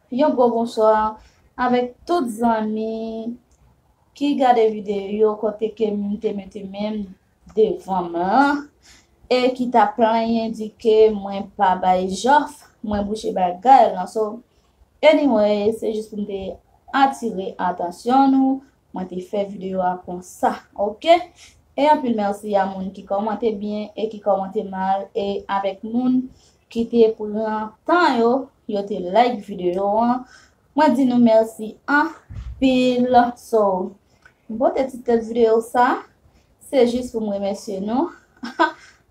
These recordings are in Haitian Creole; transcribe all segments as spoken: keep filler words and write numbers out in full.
Yon gwo bonswa avèk tout zanmi ki gade videyo yo kote ke m te mete men m devan m lan e ki t ap plenyen di ke mwen pa bay jòf, mwen bouche bagay lan. So, anyway, se jis pou m te atire atansyon nou, mwen te fè videyo a konsa, oke? E anpil mèsi a moun ki kòmante byen e ki kòmante mal e avèk moun ki te pran tan yo, yo te like videyo an. Mwen di nou mèsi anpil. So, m pote ti tèt videyo sa, se jis pou m remèsye nou.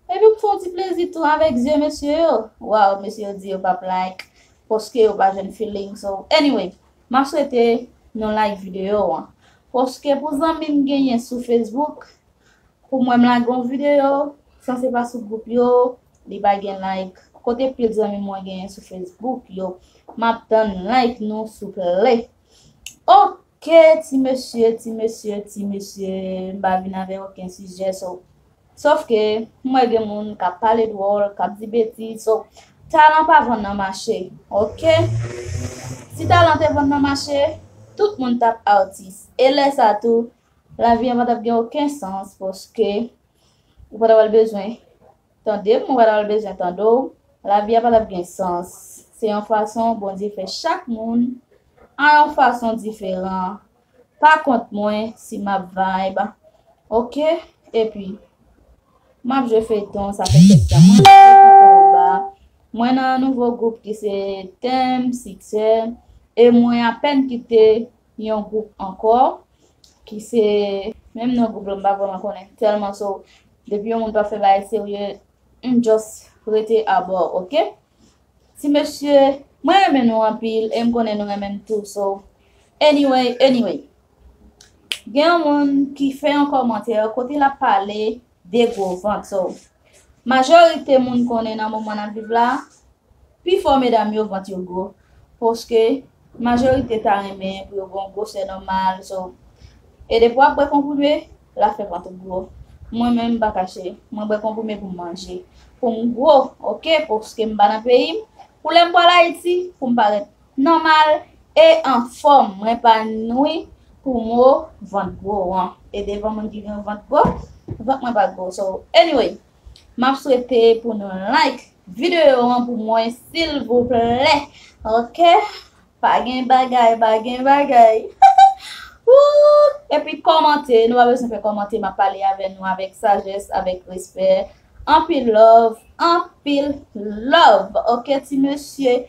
Epi m fè yon ti plezi tou avèk zye mesye yo. Waw, mesye yo di yo p ap like, paske yo pa jwenn feeling. So, anyway, m ap swete nou like videyo an. Paske pou zanmi m genyen sou Facebook, pou mwen m lage yon videyo, san se pa sou gwoup yo, li pa gen like. Kote pil zanmi mwen genyen sou Facebook yo, m ap tann like nou souple. Oke, ti mesye, ti mesye, ti mesye, m pa vin avèk okenn sijè, so. Sof ke m wè gen moun k ap pale dwòl, k ap di betiz, so, talan pa vann nan mache, oke? Si talan te vann nan mache, tout moun t ap atis. E lè sa tou, lavi an pa t ap gen okenn sans, paske ou pa t ap al bezwen tande m, ou pa t ap al bezwen tande w. Lavi a pa t ap gen sans. Se yon fason Bondye fè chak moun a yon fason diferan. Pa kont mwen si m ap vibe. Oke? Epi, m ap jwe feyton, sa fè kèk tan. Mwen nan feyton Roba. Mwen nan nouvo gwoup ki se Tèm Siksè. E mwen apèn kite yon gwoup ankò, ki se menm nan gwoup la, m pa vrèman konnen tèlman. So, depi yon moun pa fè bagay serye, m just rete abò, oke? Ti mesye, mwen renmen nou anpil e m konnen nou renmen m tou. So, anyway, anyway. Gen yon moun ki fè yon kòmantè kote l ap pale de gwo vant. So, majorite moun konnen nan moman n ap viv la, pifò medam yo vant yo gwo. Paske majorite ta renmen pou yo gen yon gwosè nòmal. So, e depi w ap bwè konprime, l ap fè vant ou gwo. Mwen menm, m pa kache, mwen bwè konprime pou m manje, pou m gwo, oke? Paske m pa nan peyi m. Pou lè m pral Ayiti, pou m parèt nòmal e anfòm. Mwen pa nwi pou mo vant gwo an. E devan moun ki gen vant gwo, vant mwen pa gwo. So, anyway, m ap swete pou nou like videyo an pou mwen, silvouplè. Oke? Pa gen bagay, pa gen bagay. Woo! Epi kòmante, nou pa bezwen fè kòmante, m ap pale avè nou avèk sajès, avèk respè. Anpil love, anpil love. Oke, ti mesye,